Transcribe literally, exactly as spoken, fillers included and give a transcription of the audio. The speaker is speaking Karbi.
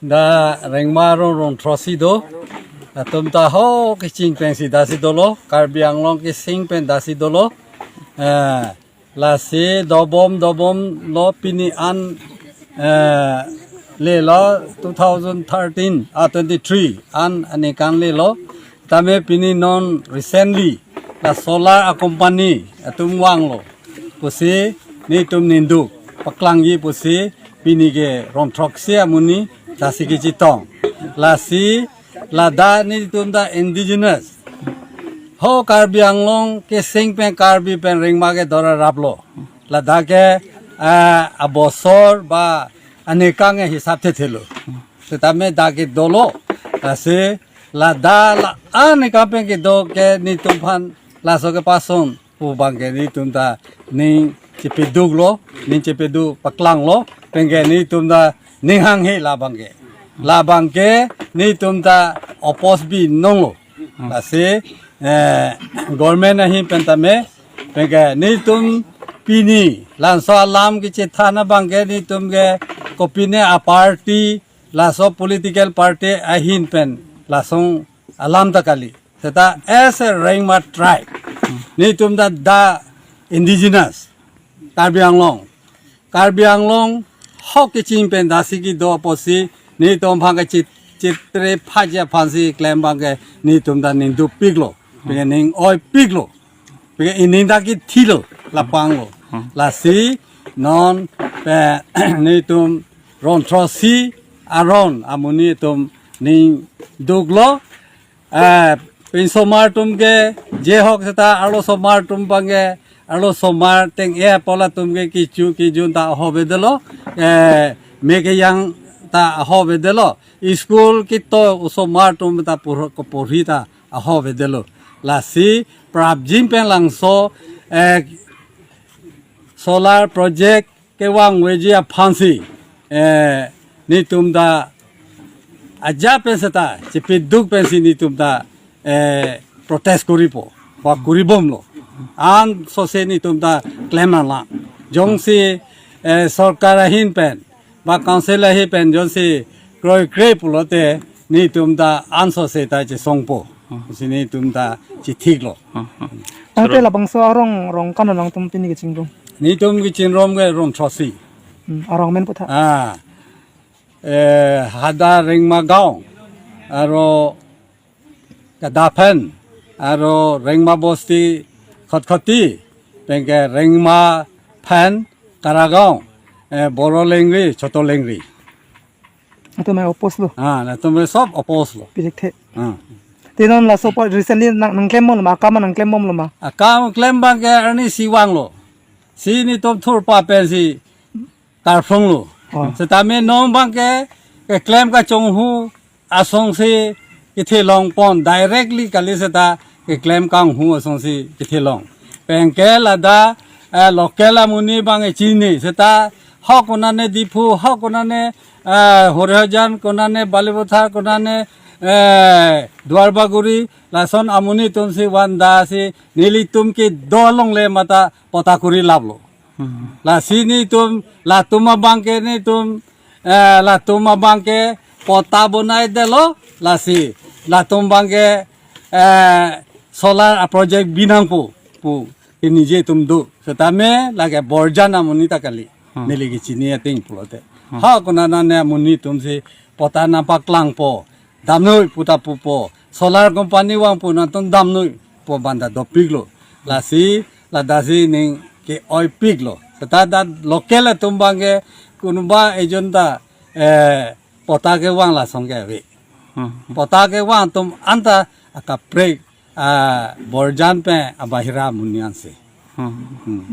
Da Rengma aron rong throksi do. Atum ta ho keching pensi dasi dolo. Karbi Anglong kesing pen dasi dolo. Eh, lasi dobom dobom lo pini an, eh, lelo two thousand thirteen, ah, twenty-three an aningkan lelo. Tame pini non recently la solar a company atum vanglo pusi netum ningduk paklangji pusi pini ke rong throksi amonit dasi kechetong. Lasi ladak netum ta indigenous ho Karbi Anglong kesing pen Karbi pen Rengma ke dora raplo. Ladak ke, ah, abosor ba aningkan ke hisap thethelo. Setame dak ke dolo. Lasi ladak la aningkan pen kedo ke netum aphan laso ke pason pu abang ke netum ta ning chepeduk lo, ning chepeduk paklang lo, pen ke netum ta ning hanghe la abang ke. La abang ke netum ta oppose binong lo. Lasi, eh, government ahin pen tame, pen ke netum pini laso alam kechethan abang ke netum ke kopine a party, laso political party ahin pen lason alam ta kali. Seta as a Rengma tribe, netum ta da indigenous Karbi Anglong. Karbi Anglong ho keching pen dasi kedo pusi netum aphan ke chit-, chitre phaja aphansi klem abang ke netum ta ningduk piklo. Pen ke ning oi piklo. Pen ke ining ta kethilo, lapanglo. Lasi non pen netum rong throksi aron amonit atum ningduklo. Eh, pinsomar atum ke je ahok seta arlosomar atum abang ke, arlosomar teng-e pu latum ke kecho kejun ta ahovedetlo. Eh, me kejang ta ahovedetlo. School keto osomar atum ta pur-, keporhi ta ahovedetlo. Lasi prapjin pen langso, eh, solar project kevangveji aphansi, eh, netum ta ajat pen seta chepeduk pensi netum ta, eh, protest koripo, ba koribomlo. Ansose netum ta klem nanglang. Jongsi, eh, sorkar ahin pen ba council ahin pen jongsi kroikre pulote netum ta ansose ta chesongpo. Pusi netum ta chethiklo. Tangte labangso arong rong kan nangtum pini kechingdun? Netum kechingrum ke rong throksi. Hmm, arong men putha. Ah. Eh, hadak Rengma Gaon, aro Kadapen, aro Rengma Bosti Khatkhati, pen ke Rengma Phen, Karagaon, eh, Boro Lengri, Choto Lengri. Atum ke oppose lo. Ah, latum ke sob oppose lo. Pirik the. Ah. Te non laso apot recently nang, nangklembomlo ma, akam nangklembomlo ma? Akam klem abang ke arnisi vanglo. Si netum thurpa pensi karphronglo. Oh. Setame non abang ke, keklem kachonghu asongsi kethelong pon, directly kali seta keklem kanghu asongsi kethelong. Pen ke ladak, eh, local amonit abang ke chini, seta ho konane Diphu, ho konane, eh, Horihajan, konane Balipathar, konane, eh, Duarbagori, lason amonit atumsi van dasi nelitum kedo along le mata pota kori laplo. Hmm. Lasi netum, latum abang ke netum, eh, latum abang ke pota bonaidetlo, lasi latum abang ke, eh, solar a project binangpo pu, pu ke netum do. Setame lake Borjan amonit ta kali. Hmm. Neli kechini ating pulote. Hmm. Ha konane amonit atumsi pota nangpaklangpo. Damnoi pu ta pupo. Solar company vangpo, nangtum damnoi pu abang ta dopiklo. Lasi, ladaksi ning ke-oipiklo. Seta dak local atum abang ke konoba ejon ta, eh, pota kevang lason ke ave. Hmm. Pota kevang atum anta akaprek, ah, Borjan pen abahira amonit ansi. Hmm. Hmm.